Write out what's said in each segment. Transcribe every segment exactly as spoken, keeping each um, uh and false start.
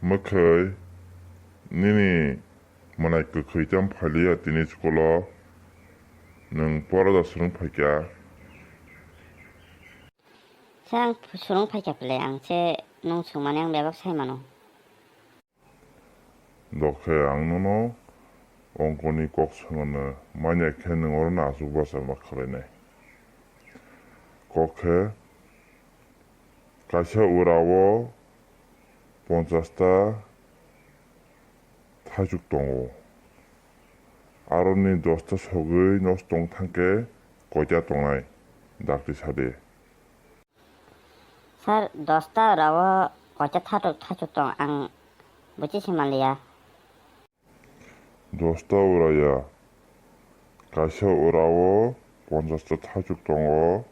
Mwkhwi, nini mwnai kwkhwi tei phailiya tini school o, nwng pora da swrwng phaikha? Sir, ang swrwng phaikha phle, ang se nwng swngmani ang bebak sai mano. Dokhe ang nono ongkoni kok swngo, manya khe nwng oro no achuk bacha ma khwlainai. Kok khe, kaisa ura o ponchash ta thaichuk tongo. Aroni dos ta sogwi nosto wng thangkhe koita tongnai? Dakti sadi. Sir, dos ta ura o koita thaichuk, thaichuk tong, ang buchi se manliya. Dos ta ura ya, kaisa ura o ponchash ta thaichuk tongo,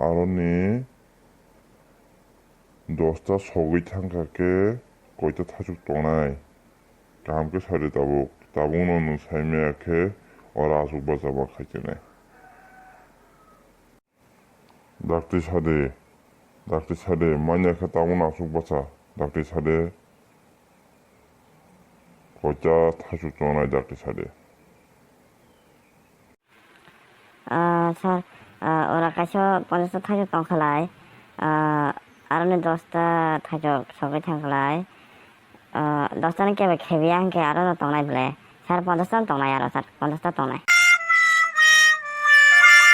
aroni dos ta sogwi thangkha khe koita thaichuk tongnai? Kaham khe sadi tabuk, tabukno nwng saimaya khe oro achuk bacha ma khaichinai. Dakti sadi, dakti sadi, manya khe tabukno achuk bacha, dakti sadi, koita thaichuk tongnai, dakti sadi. Ah, sir, ah, ura kaisa ponchash ta thaichuk tong khalai, ah, aroni dos ta thaichuk sogwi thang khalai, ah, dos ta ni kebo khebiya hwnkhe aro no tongnai ble, sir, ponchash ta tongnai aro, sir, ponchash ta tongnai.